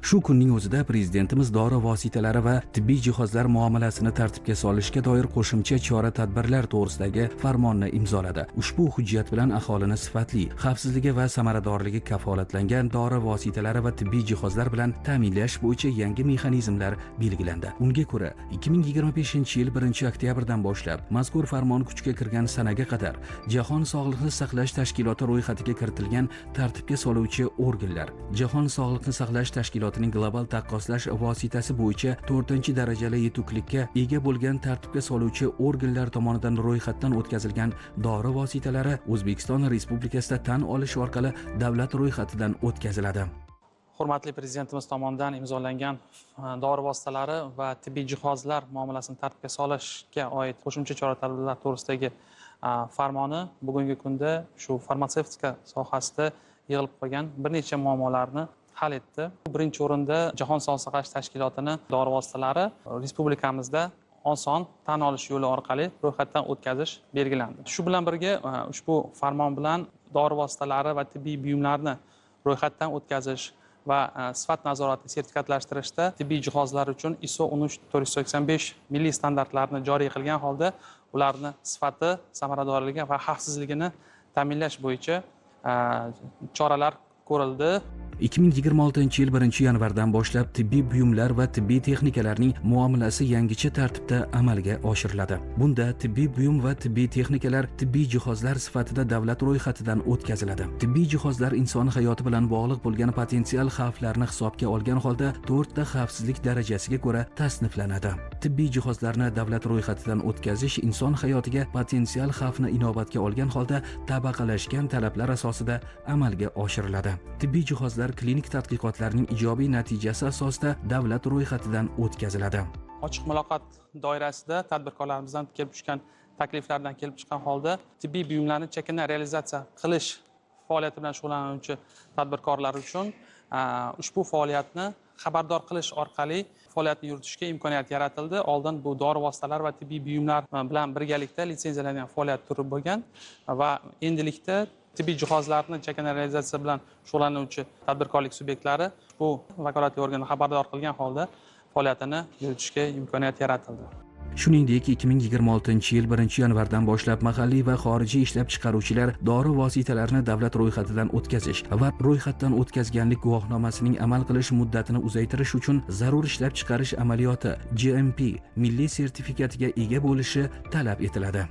Shu kunning o'zida Prezidentimiz dori vositalari va tibbiy jihozlar muomalasini tartibga solishga doir qo'shimcha chora-tadbirlar to'g'risidagi farmonni imzoladi. Ushbu hujjat bilan aholini sifatli, xavfsizligi va samaradorligi kafolatlangan dori vositalari va tibbiy jihozlar bilan ta'minlash bo'yicha yangi mexanizmlar belgilandi. Unga ko'ra, 2025-yil 1-oktyabrdan boshlab mazkur farmon kuchga kirgan sanaga qadar Jahon sog'liqni saqlash tashkiloti ro'yxatiga kiritilgan tartibga soluvchi organlar, Jahon sog'liqni saqlash tashkilotining global taqqoslash vositasi bo'yicha 4-darajali yetuklikka ega bo'lgan tartibga soluvchi organlar tomonidan ro'yxatdan o'tkazilgan dori vositalari O'zbekiston Respublikasida tan olish orqali davlat ro'yxatidan o'tkaziladi. Hurmatli Prezidentimiz tomonidan imzolangan dori vositalari va tibbiy jihozlar muomalasini tartibga solishga oid qo'shimcha chora-tadbirlar to'g'risidagi farmoni bugungi kunda shu farmatsevtika sohasida yig'ilib qolgan bir necha muammolarni hal etdi. Birinchi o'rinda Jahon sog'liqni saqlash tashkilotini dori vositalari respublikamizda oson tan olish yo'li orqali ro'yxatdan o'tkazish belgilandi. Shu bilan birga ushbu farmon bilan dori vositalari va tibbiy buyumlarni ro'yxatdan o'tkazish va sifat nazorati sertifikatlashtirishda tibbiy jihozlar uchun ISO 13485 milliy standartlarini joriy qilgan holda ularni sifati, samaradorligi va xavfsizligini ta'minlash bo'yicha choralar ko'rildi. 2026-yil 1-yanvardan boshlab tibbiy buyumlar va tibbiy texnikalarning muomalasi yangicha tartibda amalga oshiriladi. Bunda tibbiy buyum va tibbiy texnikalar tibbiy jihozlar sifatida davlat ro'yxatidan o'tkaziladi. Tibbiy jihozlar inson hayoti bilan bog'liq bo'lgan potensial xavflarni hisobga olgan holda 4 ta xavfsizlik darajasiga ko'ra tasniflanadi. Tibbiy jihozlarni davlat ro'yxatidan o'tkazish inson hayotiga potensial xavfni inobatga olgan holda tabaqalashgan talablar asosida amalga oshiriladi. Tibbiy jihozlar klinik tadqiqotlarning ijobiy natijasi asosida davlat ro'yxatidan o'tkaziladi. Ochiq muloqot doirasida tadbirkorlarimizdan kelib tushgan takliflardan kelib chiqqan holda tibbiy buyumlarni chakana realizatsiya qilish faoliyati bilan shug'ullanuvchi tadbirkorlar uchun ushbu faoliyatni xabardor qilish orqali faoliyatni yuritishga imkoniyat yaratildi. Oldin bu dori vositalari va tibbiy buyumlar bilan birgalikda litsenziyalangan faoliyat turi bo'lgan va endilikda tibbiy jihozlarni chakana realizatsiya bilan shug'ullanuvchi tadbirkorlik subyektlari bu vakolatli organni xabardor qilgan holda faoliyatini yuritishga imkoniyat yaratildi. Shuningdek, 2026-yil 1-yanvardan boshlab mahalliy va xorijiy ishlab chiqaruvchilar dori vositalarini davlat ro'yxatidan o'tkazish va ro'yxatdan o'tkazganlik guvohnomasining amal qilish muddatini uzaytirish uchun zarur ishlab chiqarish amaliyoti GMP milliy sertifikatiga ega bo'lishi talab etiladi.